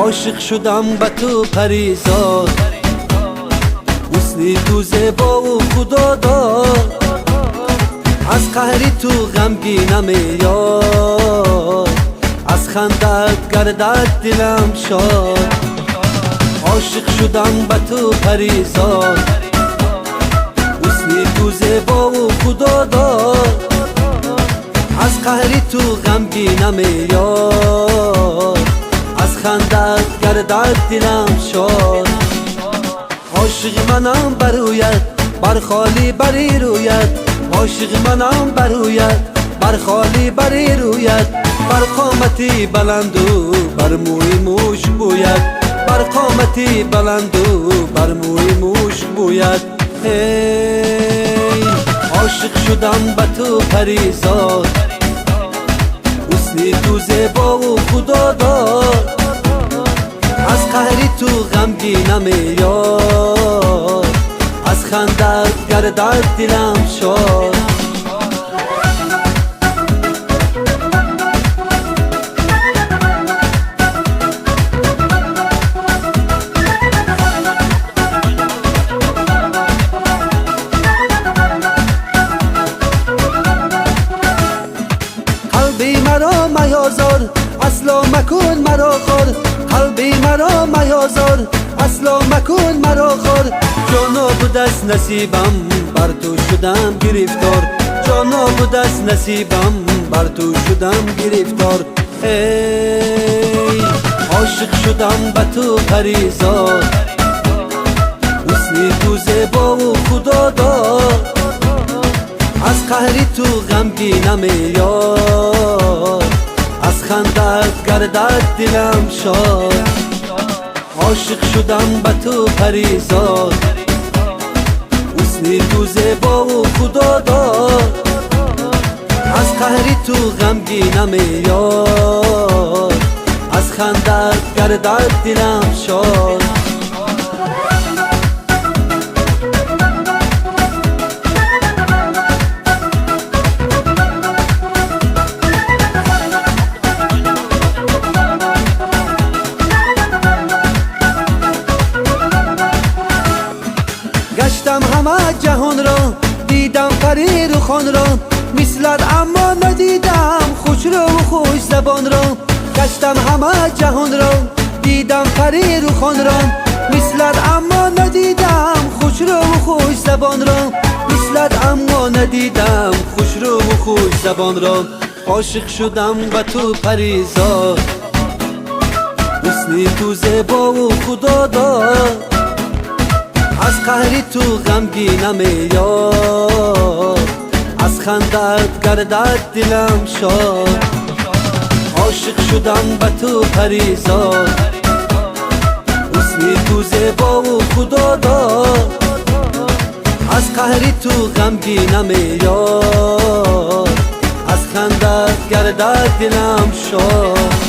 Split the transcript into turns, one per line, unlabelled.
Ошиқ шудам ба ту паризод, ҳусни ту зебову худо дод. Аз қаҳри ту ғамгинам ёр, аз хандат гардад дилам шод. Ошиқ шудам ба ту паризод, ҳусни ту зебову худо дод. Аз қаҳри ту ғамгинам ёр, аз хандат гардад дилам шод. Ошиқи манам барояд, бар холӣ бари рӯяд. Ошиқи манам барояд, бар холӣ бари рӯяд. Бар қомати баланду бар мӯи мушк бӯяд. Бар қомати баланду бар мӯи мушк бӯяд. Эй, ошиқ шудам ба ту паризод, ҳусни ту зебову худо дод. Аз қаҳри ту ғамгинам ёр, аз хандат гардад дилам шод. Қалби маро маёзор, асло макун маро хор. Қалби маро маёзор, асло макун маро хор. Ҷоно будаст насибам, бар ту шудам гирифтор. Ҷоно будаст насибам, бар ту шудам гирифтор. Эй, ошиқ шудам ба ту паризод, ҳусни ту зебову худо дод. Аз қаҳри ту ғамгинам ёр, аз хандат гардад дилам шод. Ошиқ шудам ба ту паризод, ҳусни ту зебову худо дод. Аз қаҳри ту ғамгинам ёр, аз хандат гардад дилам шод. Гаштам ҳама ҷаҳонро, дидам париру хонро. Мислат аммо надидам хушрӯву хушзабонро. Гаштам ҳама ҷаҳонро, дидам париру хонро. Мислат аммо надидам хушрӯву хушзабонро. Мислат аммо надидам хушрӯву хушзабонро. Ошиқ шудам ба ту паризод, ҳусни ту зебову худо дод. Аз қаҳри ту ғамгинам ёр, аз хандат гардад дилам шод. Ошиқ шудам ба ту паризод, ҳусни ту зебову худо дод. Аз қаҳри ту ғамгинам ёр, аз хандат гардад дилам шод.